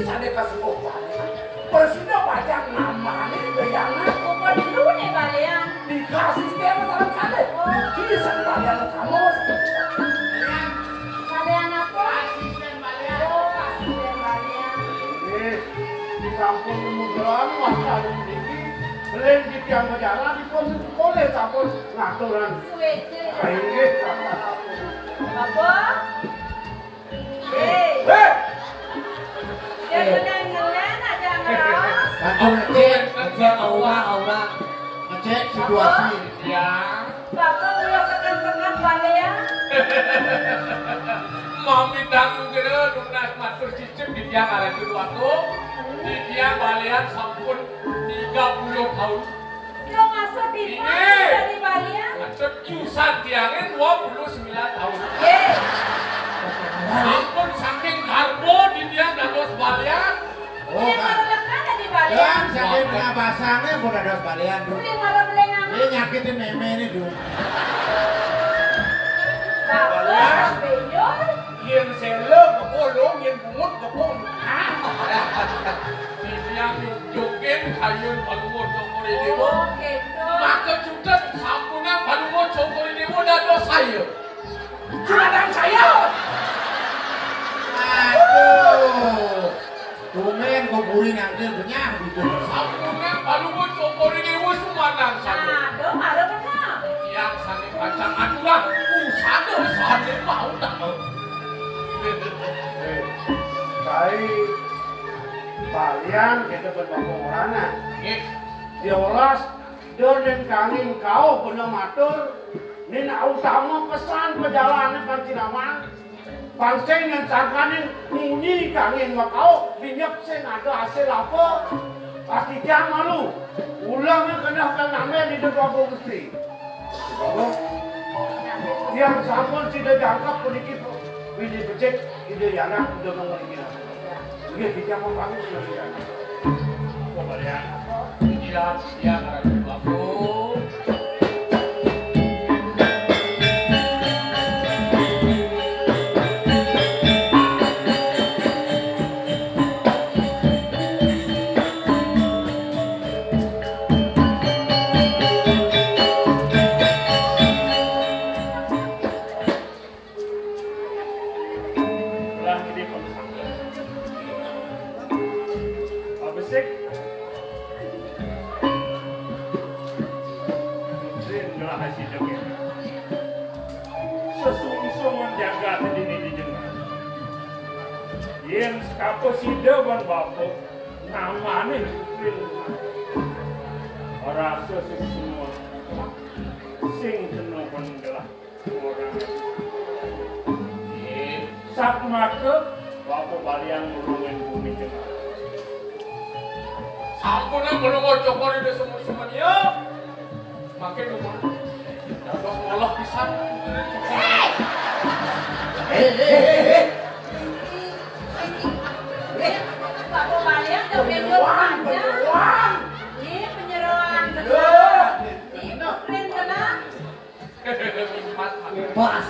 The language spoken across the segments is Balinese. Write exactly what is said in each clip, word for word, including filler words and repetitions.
Sane kasengguh balian. Presida pacang nambahne bayangan. Apa dulu ne balian? Dikasih setiap masalah kade. Oh. Dikasih balian kamu. Balian apa? Asisten balian. Oh, asisten balian. Eh, di kampung Mudaran, waspada niki, belen titiang bejalan, dipun boleh sampun ngaturan. Suwece. Ah, inggih. Apa? Hei. Hei. Jangan ngelen aja ngeraos. Bantu ngecek, ngecek aura, aura. Ngecek situasi. Ya. Bapak ulah sekan-sekan balian. Mami dangu kira lunas matur cicip di dia ngaran dulu aku. Di dia balian sampun tiga puluh tahun. Yo, masa pisan. Inggih. Dadi balian? Maksud yusan tiangin dua puluh sembilan tahun. Ye. Ampun, saking garbo di tiang dados balian. Oh, ini kan. Baru lekan dadi balian. Kan saking tengah basangnya pun dados balian, Dul. Ini malah belengan. Ini nyakitin meme ini, Dul. Bapak, balian. Yen sela kepolong, yen bungut kepung. Titiang nyujukin kayun Palungguh Cokor I Dewa. Oh, gitu. Maka cutet sampunang Palungguh Cokor I Dewa dados saya. Juragan saya. Aduh. Tumen kok buri nangkil benyah gitu. Sampunang Palungguh Cokor I Dewa sumandang saya. Aduh, malu benar. Yang sane pacang aturan, usada sane mau tak mau. Eh, kai balian kita berbapak orana. Nggih. Diolas, dur dan kangin kau guna matur, nin utama pesan perjalanan pancinamang. Pancing ngen sangkaning munyi kangin makau, minyep sing ada hasil apa? Pasti jang malu. Ulang kena kan namel di depan Gusti. Yang sampun sida jangkep puniki, bini becik, ida yana, ida mengerti. Nggih, kita mau pamit, Gusti. Kemudian, iya, iya, karena itu aku. Lah, ini Pak Besik. Sing ngelah sida kene. Sesungsung jagat dini dijenengan. Yen sekapa sida ban bapa, namane Putri Lemah. Rasa sesungguh sing kena penggelah orang. Sak maka, bapa balian nulungin bumi jenengan. Sampunang belum cokor di semua semuanya. Makin umur. Dados ngolah pisan. Hei, hei, hei, hei. Ini Pak Bupati yang jawab panjang. Ini penyeroan kedua. Ini keren kena. Bebas.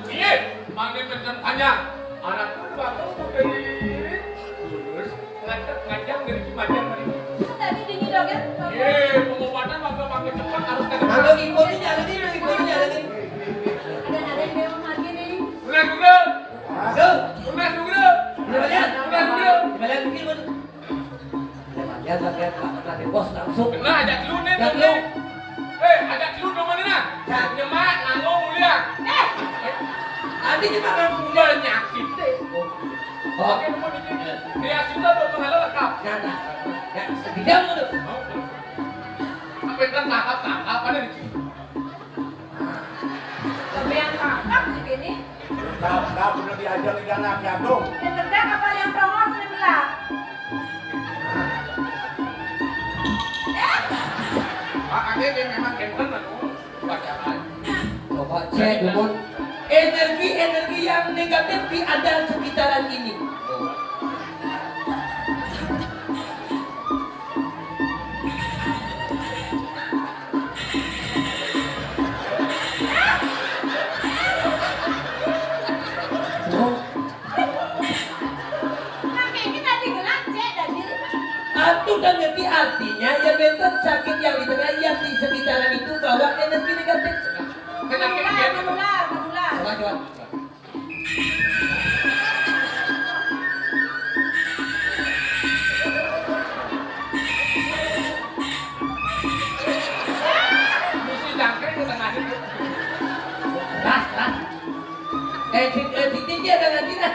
Iya, mangke menten panjang. Anak pun waktu dari lurus, ngajak ngajak dari Cimacan dari. Tadi dingin dong ya? Iya, pengobatan waktu pakai cepat harus ke depan. Kalau ibu ini nyalain, ibu ini nyalain. Ada ada yang dewa mati nih. Udah dulu. Aduh. Udah dulu. Udah lihat. Udah dulu. Udah lihat mungkin, Bang. Lihat, lihat, lihat, Pak. Nanti bos langsung. Kena ajak lu nih, ajak lu. Eh, ajak lu dong mana nah? Nah. Nyemak, nganggo, mulia. Eh. Nanti kita akan punya penyakit. Oh. Oke, mau dikit. Dia sudah berpengalaman lengkap. Nah, nah. Ya, sebidang itu. Sampai kan tahap-tahap ada di sini. Sampeyan kakap di kene. Kakap udah diajar di dalam jatuh. Yang tegak apa yang tongos di belah? Makanya dia memang enten anu bacaan. Coba cek dukun. Energi-energi yang negatif di ada sekitaran ini. Sudah ngerti artinya, ya, wénten sakit yang di tengah, yang di sekitaran itu bahwa energi negatif. Penyakit dia. Menular, menular, menular. Coba, coba. Mesti jangkrik ke tengah itu. Keras, keras. Eh, si, eh, si Titi ada lagi dah.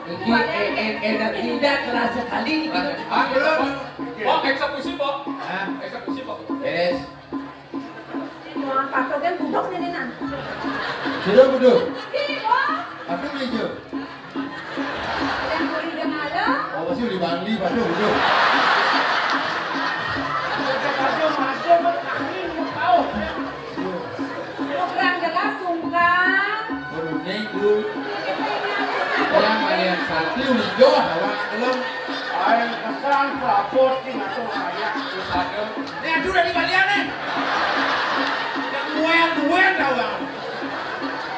Iki, eh, eh, eh, tidak keras sekali ini. Ah, belum. Pok, eksekusi, Pok. Hah? Eksekusi, Pok. Beres. Wah, patogen budok nih, Nan. Sudah budok. Ini, Pok. Aku hijau. Yang beli dengan ada. Oh, pasti beli Bangli, patuh budok. Kurang jelas, sungkan. Kuning, Bu. Yang kalian satu hijau, ada warna gelem. Aing pesan prabot sing atuh aya. Terus ada. Nih, aduh, udah dibalian, nih. Yang duel, duel, kawan.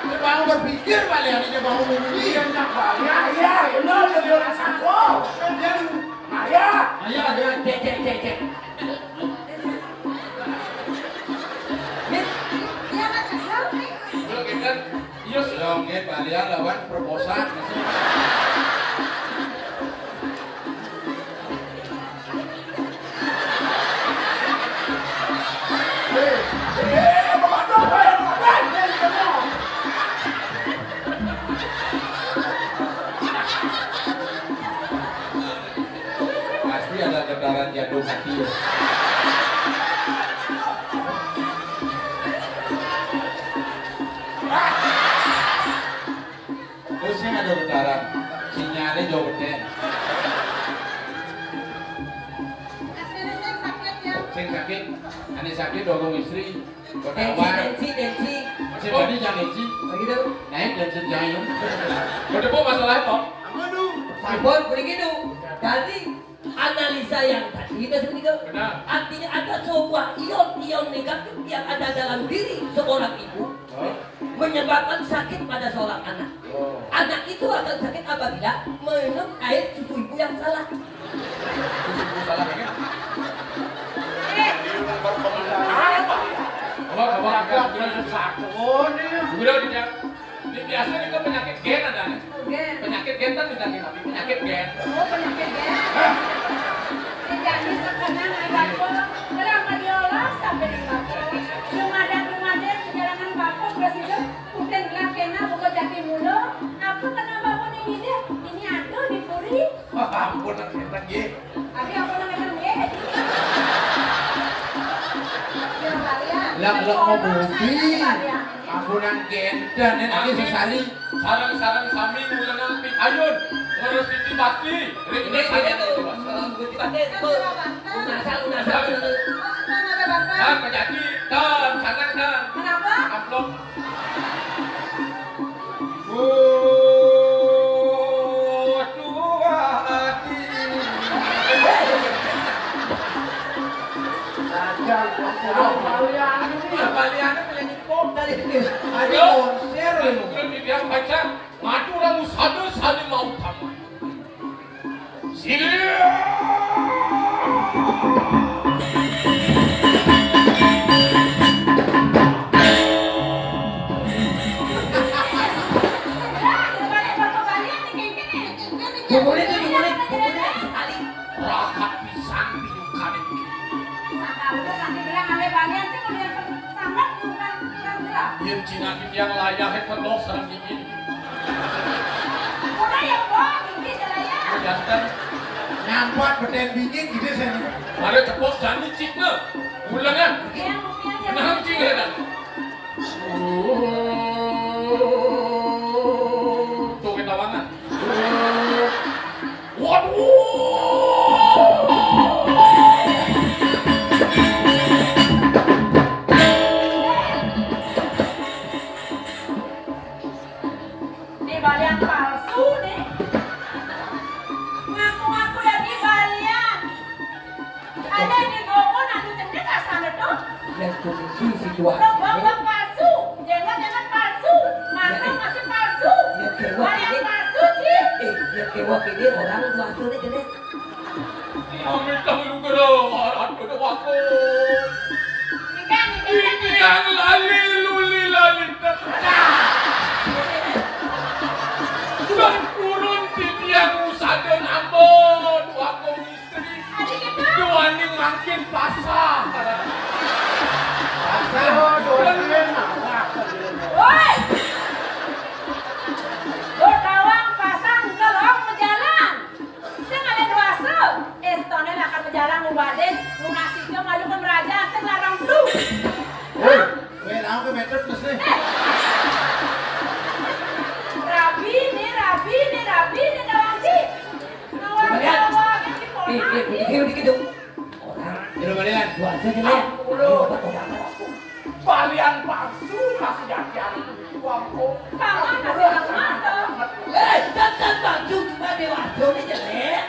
Dia bangun berpikir, balian, dia bangun ngomong. Iya, nyak balian. Iya, bener, jadi orang satu. Kan dia lu. Ayah. Ayah, ayah, cek, cek, cek, cek. Iya, Mas, Mas, Mas. Iya, kita, iya, sih. Lo nggih balian lawan perkosaan. Pasti ada getaran jantung hati ya. Terus sing ada getaran, sinyalnya jauh gede. Sing sakit, ane sakit, dorong istri. Tensi, tensi, tensi. Masih tadi jangan tensi. Begitu. Naik dan senjayung. Berdebu masalah apa? Sampun, begitu. Jadi, analisa yang tadi itu seperti itu. Benar. Artinya ada sebuah ion, ion negatif yang ada dalam diri seorang ibu, oh, menyebabkan sakit pada seorang anak. Oh. Anak itu akan sakit apabila minum air susu ibu yang salah. Susu ibu salah ini. Eh. Apa? Apa? Apa? Apa? Apa? Apa? Apa? Udah, udah. Ini biasanya itu penyakit gen ada nih. Gen. Penyakit gen kan penyakit apa? Penyakit gen. Oh, penyakit gen. Hah? Jadi sekarang anak bapak, kenapa diolah sampai di bapak? Belum ada, belum ada perjalanan bapak, udah situ, udah gelap kena, buka jati mulu. Apa kenapa pun ini deh? Ini ada di puri. Ampun, ampun, nggih. Tapi aku nang ngeten nggih. Lah, lah, mau budi. Ampunan kenten, nek lagi sesali. Sareng-sareng sami ngulengang pikayun, ngrestiti bakti, ring ini, ini tuh, kalau ngrestiti bakti itu, unasal, unasal, unasal. Dan menjadi, dan, sanang, dan. Kenapa? Amplop. Waduh, hati. Baliane penyanyi pop dari ini. Ada konser. Belum dibilang baca, maju lalu satu saling mau tamat. Jumulin tuh, jumulin, jumulin sekali. Rahat pisan pinuh kami. Sakalu nanti bilang ame banian sih, kuliah sangat bukan, bukan gerak. Yen cina yang layah, eh, penuh sareng gigi. Udah ya, Bang, ini jalannya. Jantan. Nyampat beten bingit gitu sih. Mare cepok jani cikna. Ulangan. Yang, yang, yang. Nah, cing ya, dah. Tuh, ketawanan. Waduh. Di balian palsu nih. Ngaku-ngaku dadi balian. Ada di toko anu cendek asal to. Yang kunci situasi. Rok-rok palsu, jenggot-jenggot palsu, mata masih palsu. Yang kewak ini. Balian palsu, Ci. Eh, yang kewak ini orang palsu nih, gini. Amit nunas, Ratu Déwagung. Titiang lali luli lali. Sampun titiang usada nambah Déwagung istri. Duaning mangkin pasah. Pasah. Woi! Duh tawang pasah, engké lok majalan. Sing ada déwasa, éstoné lakar majalan ngubadin, lunasi jam lalu pemerajan, sing larang tu. Woi, woi, naon ké métét terus nih? Rabi nih, rabi nih, rabi nih, Kawanci. Ngawang-ngawang di ponakan. Orang. Jero malian. Dua aja jelek. Ampun. Ayo, obat, obat, obat. Balian palsu kasejatian itu, Bang. Paman kasih hormat. Eh, tetep palsu, cuma déwasa ini jelek.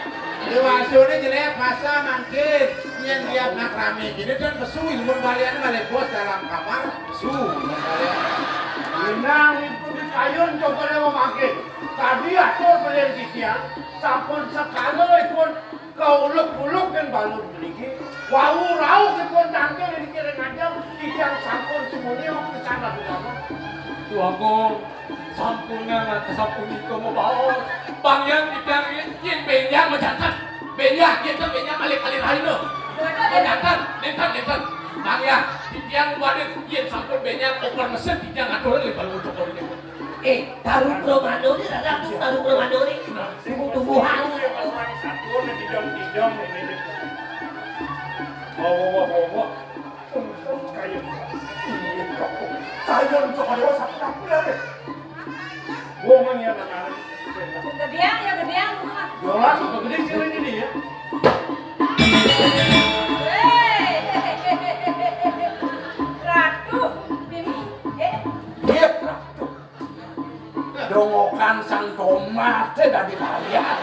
Déwasa ini jelek, masa mangkin. Yén lihat nak ramé gini kan pesu, ilmu balian malah bos dalam kamar, pesu. Inang itu di kayun coba déwa mangkin. Tadi atur belian titiang, sampun sekala ipun kauluk-uluk kan balun mriki. Wau rauh ipun tangkil niki ring ajeng, titiang sampun sumuni pisan ratu-ratu. Tuangku, sampunang sapunika mabaos. Pang Hyang titiang yén bénjang majanten. Bénjang, yén bénjang malih kalih rahina. Majanten, nénten, nénten. Pang Hyang, titiang wani yén sampun bénjang oper mesin, titiang atur ring balun cokor niki. Eh, tarung romano ni, rarang tu tarung romano ni. Tumbuh-tumbuhan. Bawa, bawa, bawa. Kayu. Kayu untuk ada satu dapur ya, deh. Gua mah ya, anak-anak. Gedean ya, gedean. Yolah, gedé ciri ini ya. Hei. Ratu, Bima, eh. Iya, Ratu. Dongokan sang tomat téh dadi balian.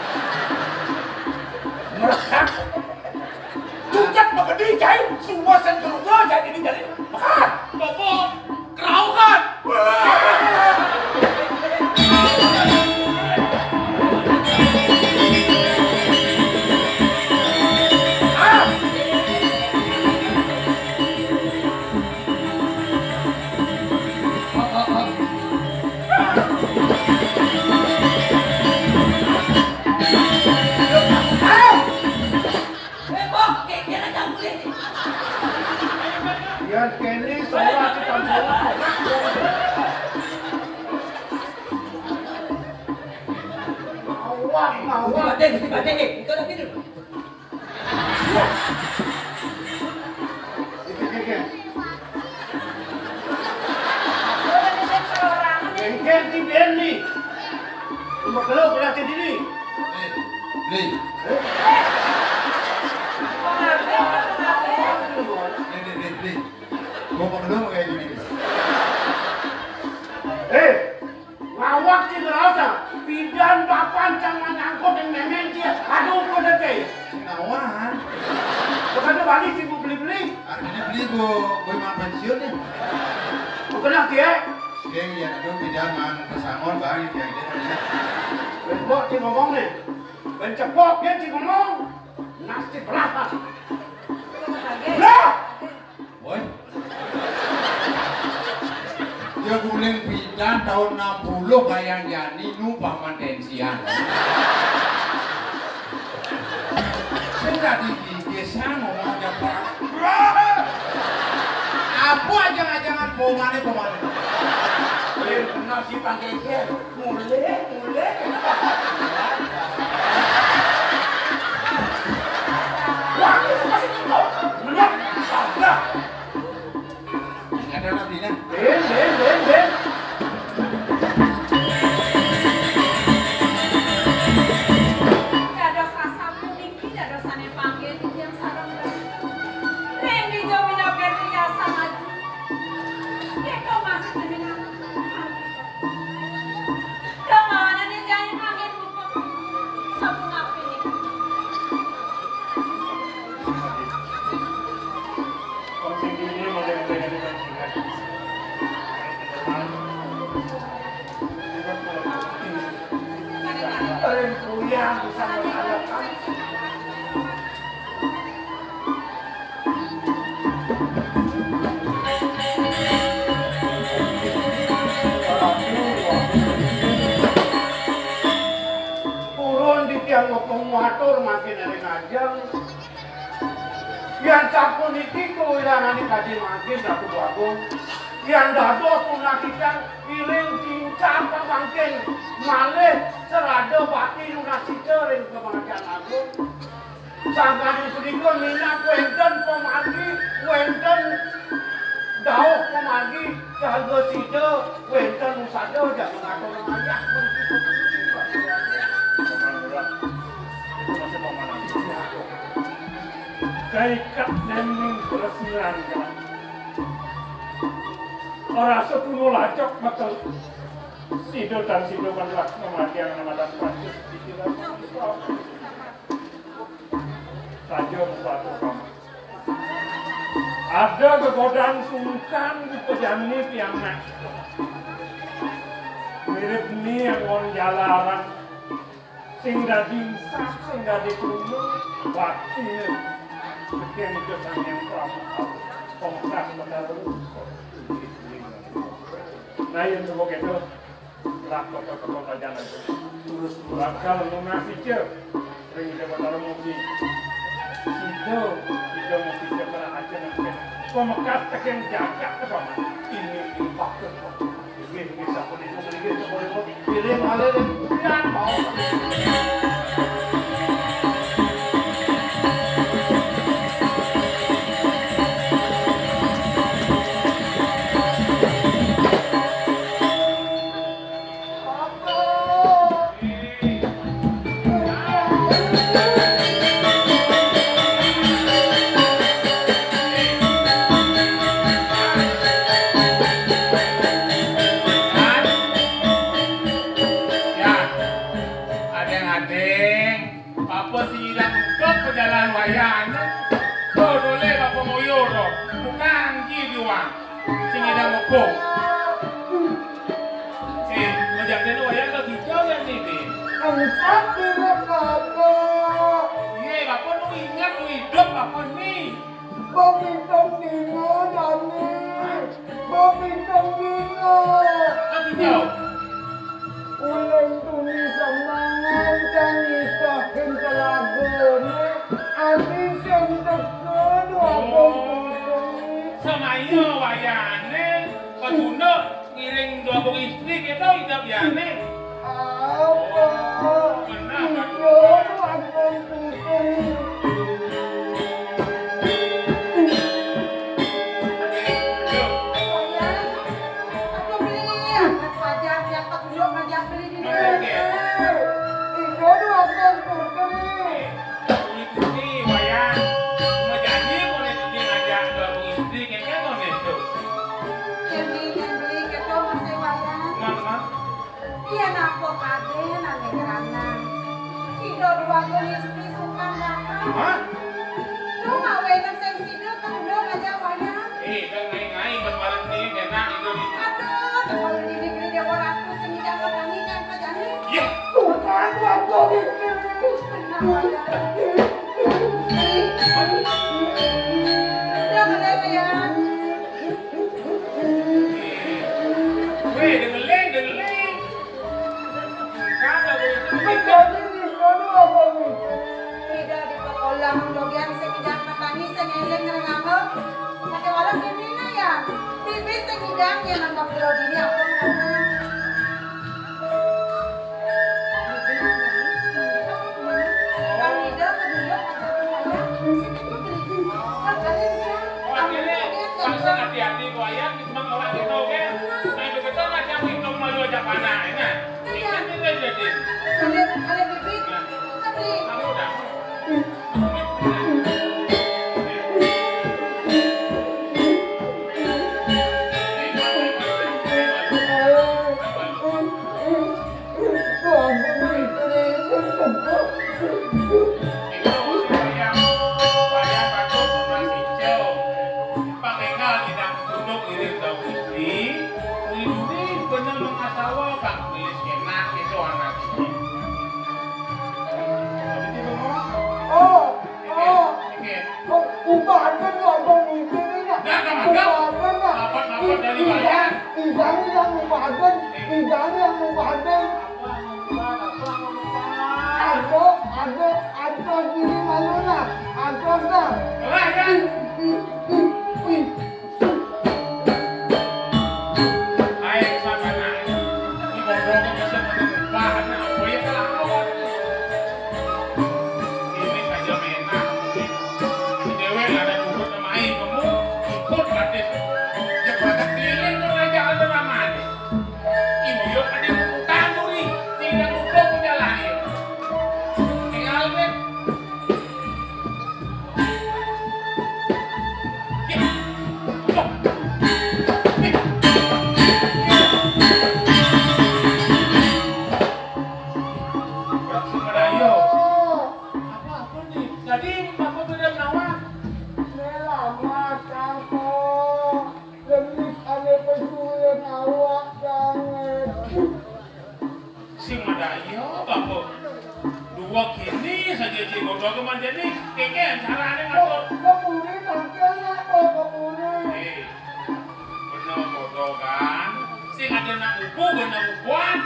Merekat. Cucak begedi, cai. Semua sang keluarga jadi ini jadi. Makan. Bobo, keraukan. Yan, Kenny, salah kita. Awak, awak. Gusti Badé, Gusti Badé, eh, engké lagi dulu. Engké ti Benny. Cuma kalau berarti diri. Eh, Bli. Eh? Bli, Bli, Bli, Bli. Gua mau kayak gini. Eh, Ngawak ci ngerasa, pidan papan cang manyangkut yang memeng ci, aduh, kok dete. Sing nawan. Bukan balik ci gua beli-beli. Artinya beli gua, gua emang pensiun ya. Bukan lah, Kie. Kie, ya, aduh, pidan mang pesangon, Bang, ya, ya. Kok ci ngomong nih? Bencepok dia ci ngomong. Nasi berapa? Lah! Woi. Ya guling pidan tahun enam puluh kayang jani nu paman tensian. Sing dadi gigis ngomong aja, Pak. Apa aja ngajangan pomane, pomane? Bener si Pak Geger. Mulih, mulih. Wah, ini masih cukup. Bener. Sabar. Ada nabinya. Ben, ben, ben, ben. Dados rasa puniki, dados sané panggih titiang sareng. Ring dija pinaka riasan aju. Kita masih jenengan. Dong, mana nih, jangan panggil buku. Matur mangkin eling ajeng. Yan sapuniki kawirangane kadi mangkin Ratu Agung. Yan dados punakikan iring cincang pamangkin malih serada bakti nunas sida ring Kamanggihan Agung. Sangkaning punika minab wenten pamargi, wenten dauh pamargi, saha sida wenten usada jaga ngatur ayah. Kaiket dening tresnan, ora setunu lacok mekel. Sida tan sida kan lak kematian namadan pansus pikiran. Saja mupatu paman. Ada gegodan sungkan di pejani pianak. Mirip ni anggon jalaran sing dadi insaf, sing dadi kruna, bakti. Sekian itu sang yang Prabu Pamungkas Betara. Nah, yang coba gitu. Lah, kok, kok, kok, aja nanti. Terus, terus. Bakal nunas ica. Ring Ida Batara mugi. Sida, Ida mugi ica kena aja nanti. Pamekas tekeng jagat, Paman. Ini, ini, bakal, bakal. Ini, ini, sampun itu, ini, sampun itu. Pilih, malih, pilih. Ya, adeng-adeng. Papa sing nyidang nutug pajalan wayahné. Tuh, dulé Papa nguyur, tuh. Tukang ji juang. Sing nyidang nukung. Eh, ngajakin wayah ka kita ya, Dé? Angkat diri, Papa. Iya, Papa nu inget, nu hidup, Papa nih. Bapiteng dina jani. Bapiteng dina. Bapiteng. Ulun tuni semangan kang nitahin telagane. Ati sing teka dua. Oh. Semaya wayahne, Pak Tuna. Ngiring dua bung istri kita hidup ya, nih. Apa? Benar, Pak. Iya, Pak. Aduh, beli. Anak saja, siapa dulu ngajak beli di mana? Iya, dua bung putri. Kulit putih, wayang. Mau janji, mau nih, ngajak dua bung istri, kayaknya mau nih, tuh. Kami yang beli keto masih wayang. Mana, mana? Iya, napa kadén ané ngeranang. Ida dua bung istri sungkan datang. Hah? Tuh, ngawénang sing sida, kemudian ngajak wayang. Eh, kan ngai-ngai, bermalam nih, enak itu nih. Aduh, kalau ini beli dia orang tuh sing ngidang petani, kan petani. Iya. Tuh, kan, dua bung istri. Benar, wayang. Udah, mulai, wayang. Wéh, dengeling, dengeling. Kagak boleh dengeling. Tidak dipekolang, dogian sing ngidang petani, sing ngeling ngerenganga. Pakai walau kemina ya? Bibit sing ngidang ya nambah kilo dini apa ngomong. Akhirnya, langsung hati-hati, Bu Ayang, cuma orang gitu, oke? Nah, begitu ngajak itu malu aja panah, ya, nah. Iya. Ini jadi. Kamu udah. Pangénggal nyidang tunduk ngiring Dawang Gusti, uli-uli bener mengasawa kang gelis enak itu anak ini. Tapi dia ngomong, oh, oh, oh, ubahan kan ngomong itu, ya. Nah, kan, kan? Ubahan, ya. Apa, apa dari bayar? Idang yang ubahan, idang yang ubahan. Apa, apa, apa, apa? Ada, Aduh, aduh, gini malu nah. Aduh dah. Lah, ya. Ih, ih, ih, ih. Ai, sabar nah. Ini bodohnya bisa menunggu bahan apa ya kalau ini saja menang. Si Dewi ada dukut sama ai kamu ikut gratis. Jebak keliling tuh aja ada namanya. Ibu yo ada yang utang duri, tidak butuh penjalanan. Tinggal deh. Apa-apa nih? Tadi Bapak udah nawar. Selamat, Kang. Demi ane pejulen awak banget. Sing ada iya, Bapak. Dua kini saja, Ji. Bodoh ke mana nih? Kayaknya caranya ngatur. Kepuri tangkelnya, kok kepuri. Eh, bener bodoh kan? Sing ada nak upu, bener upuan.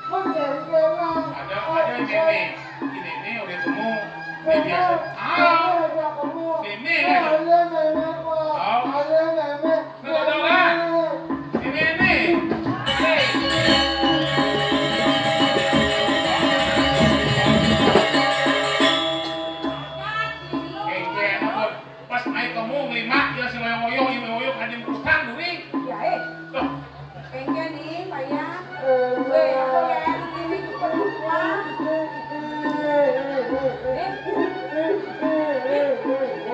Bener, bener. Ada, ada yang ini. Ini, ini udah temu. Ini biasa. Ah, ini ada temu. Ini ada. Ada nenek, Pak. Oh. Ada nenek. Ini, ini. Kengkeng, apa? Pas naik kamu ngelima, ya si loyong-loyong, ini loyong, ada yang utang, duri. Ya, eh. Tuh. Kengkeng nih, Pak ya. Weh, apa ya, ini cepet lupa. Eh.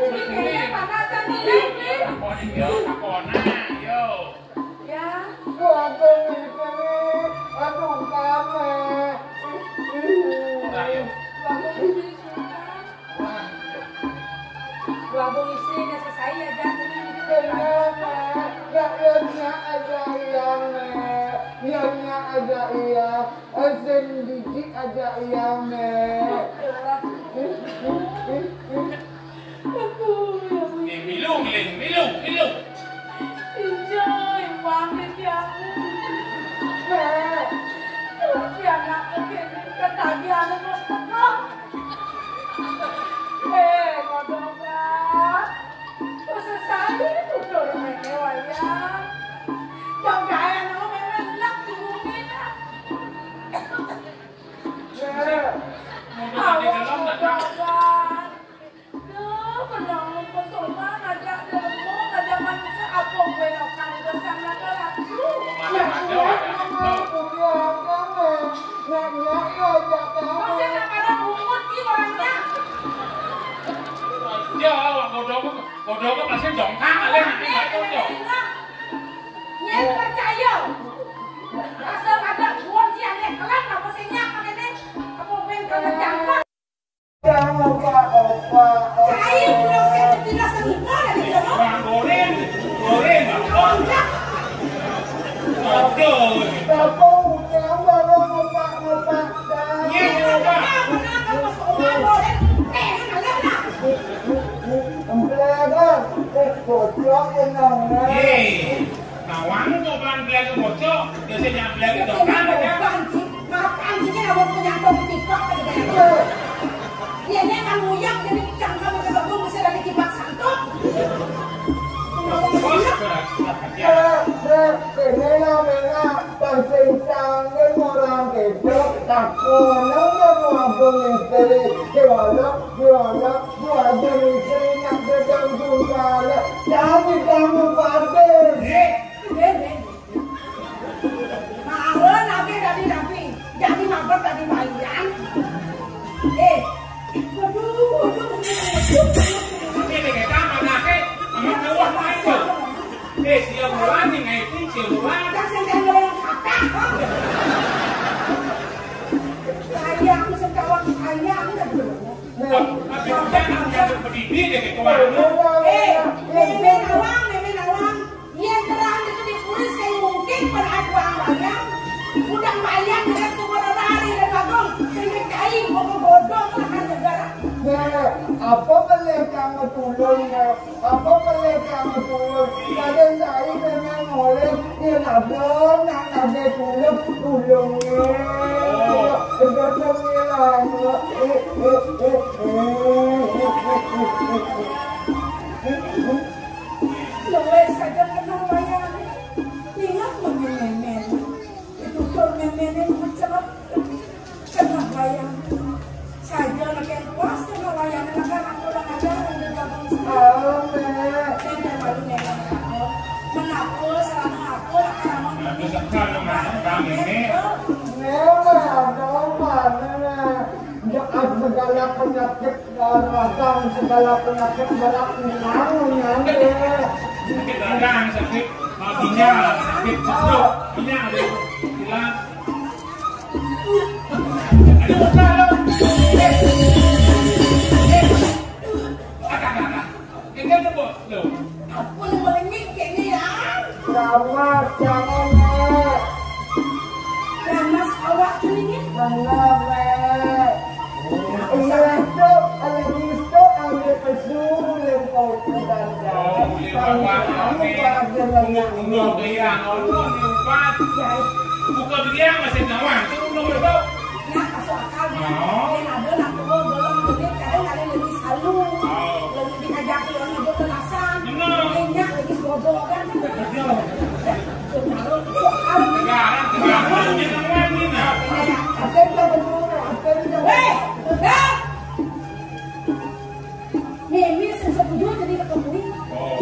Ini kayaknya mana aja nih, ya, ini. Apa nih, yo? Apa, nah, yo? Ya. Waduh, ini, aduh, kame. Udah, yo. Waduh, ini, Sultan. Waduh, isinya selesai ya, Jat. Ini, ini, ini. Benar, Nek. Nggak, ya, Nek, ada yang, Nek. Ya, Nek, ada yang. Esen biji ada yang, Nek. Aduh, ya ampun. Eh, milu, milu, milu, milu. Injay, pamit ya. Nek. Tapi anak kecil ini ketagihan terus teko. Eh, ngodokan. Kok selesai tutur mene wayang. Dong gawe anu mene lek di bumi, nah. Nek. Ngodokan di dalam, nah. Duh, pernah ngumpul sopan aja demo, ada manusia apa gue nokan itu sama ke ratu. Mana ada, ada. Masih nak pada bungut nih orangnya. Ya, bodoh, bodoh pasti dongkang, ada nanti nggak cocok. Nyet percaya. Asal ada buang dia, nyet kelak, apa sih, nyet, pakai nih? Apa ben kalau jangkau? Jangan lupa, opa, opa. Cai, udah saya tidak selingkuh dari dia. Orang goreng, goreng, apa? Enggak. Aduh. Bapak udah bareng, opa, opa. Iya, opa. Kenapa masuk rumah goreng? Eh, lu kagak lah. Emplegan, eh, bocor, enam, eh. Iya. Nawang kok pelan-pelan ke bocor, biasanya pelan ke dokter aja. Makan sih, awak punya tong tiktok aja kayak gitu. Dia nya kan nguyak, jadi cangkang ke gedung bisa dari kipas santuk. Bos, berat, berat, ya. Eh, eh, eh, mela, mela, pancing tangan orang itu, tak pernah mau ngabung istri, jualan, jualan, jualan istri, nak gedung jualan, jadi kamu pakai. Eh, Mara nabi dadi nabi, dadi mabet dadi bayan. Eh, waduh, waduh, waduh, waduh. Ini kita manake, sama mewah itu. Eh, siang bulan nih, ngai pun siang bulan. Ada sing kena yang kata, kok. Sayang, sekawang sayang, waduh. Tapi jangan jatuh pedidi deh, kayak kemarin. Eh, meme nawang, meme nawang. Yen terang itu di kulit sing mungkin pada aku bayang, udah bayang dengan sumber lari dan bagong, sing dikain, bodoh-bodoh, makan negara. Apa boleh kamu tulung, ya? Apa boleh kamu tulung? Kadang saya kena ngoleh, dia nabung, nak nabung tulung, tulung, ya. Tulung, ya, lah. Eh, eh, eh, eh. Luwes saja kenal wayang. Ingat mungkin memen. Itu tur memen yang mencerap. Kenal wayang. Saja lagi yang puas kenal wayang. Anak-anak kurang ajar. Udah gabung semua. Halo, Nek. Nenek malu nenek. Menapa salah menapa. Anak-anak. Nah, besok kalau masuk kami, Nek. Nenek, ada obat, Nenek. Ya, segala penyakit. Daratan segala penyakit berat hilang, Nek. Sakit radang, sakit, ah, ginjal, sakit stroke, ginjal ada hilang. Aduh, udah, udah. Eh. Eh. Agak, agak, agak. Ini tuh, Bu. Loh. Apa lu melengit kayak ni, ya? Gawat, jangan, Nek. Panas awak tu ni, Nek. Benar, Nek. Iya, tu, kalau gitu, ambil pesu, boleh kau ke dalam. Oh, boleh bawa, Nek. Kamu pada lagi. Umur, umur dia, umur dia empat. Ya. Buka beliau masih kawan. Tu umur berapa? Nya masuk akal, Nek. Oh. Yang ada nak tua, golong duit, kadang ada lebih salu. Oh. Lebih diajak orang hidup kelasan. Benar. Nya lebih bodoh, kan? Betul. Sekarang, sekarang, ini namanya, nah. Apa yang kita betul, apa yang kita Weh, dah. Mimi sing setuju jadi ketua. Oh.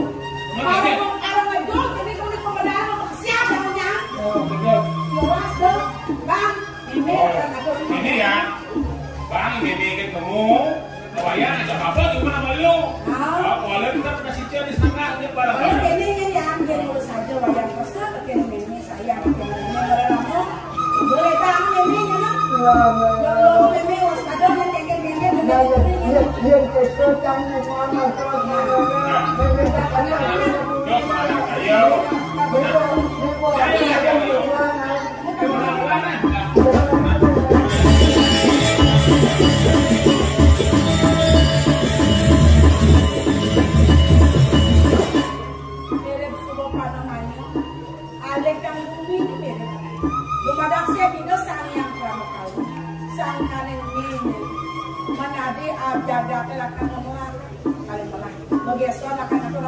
Kalau mau, kalau mau jual, jadi kulit pembedaan untuk siap namanya. Oh, betul. Jelas dong, Bang. Ini Oh, akan aku ini ya. Bang, ini ketemu. Wayang ada apa di rumah sama lu? Ah. Ah, wayang kita pernah sicil di sana, dia barang Kalau ini yang dia ngurus aja wayang terus, pakai ini. Saya pakai ini, barang lama. Boleh tahu ini, ya, Mak? Ya, ya. Ya, Allah, ini waspada, yang kengkeng-kengkeng, Ya, ya, ini. Ya, ya, ya, ya, kamu mana, kamu mana? Ini tak ada. Ayo. Ini, ini, Saya, ya, ya. Mirip suba panemanya. Alih kang bumi ini mirip. Dumadak saya bina Sang Hyang Pramakawi. Sang kaning ini. Menadi ajagate lakar memelah. Paling melah. Bagi Yesus akan aku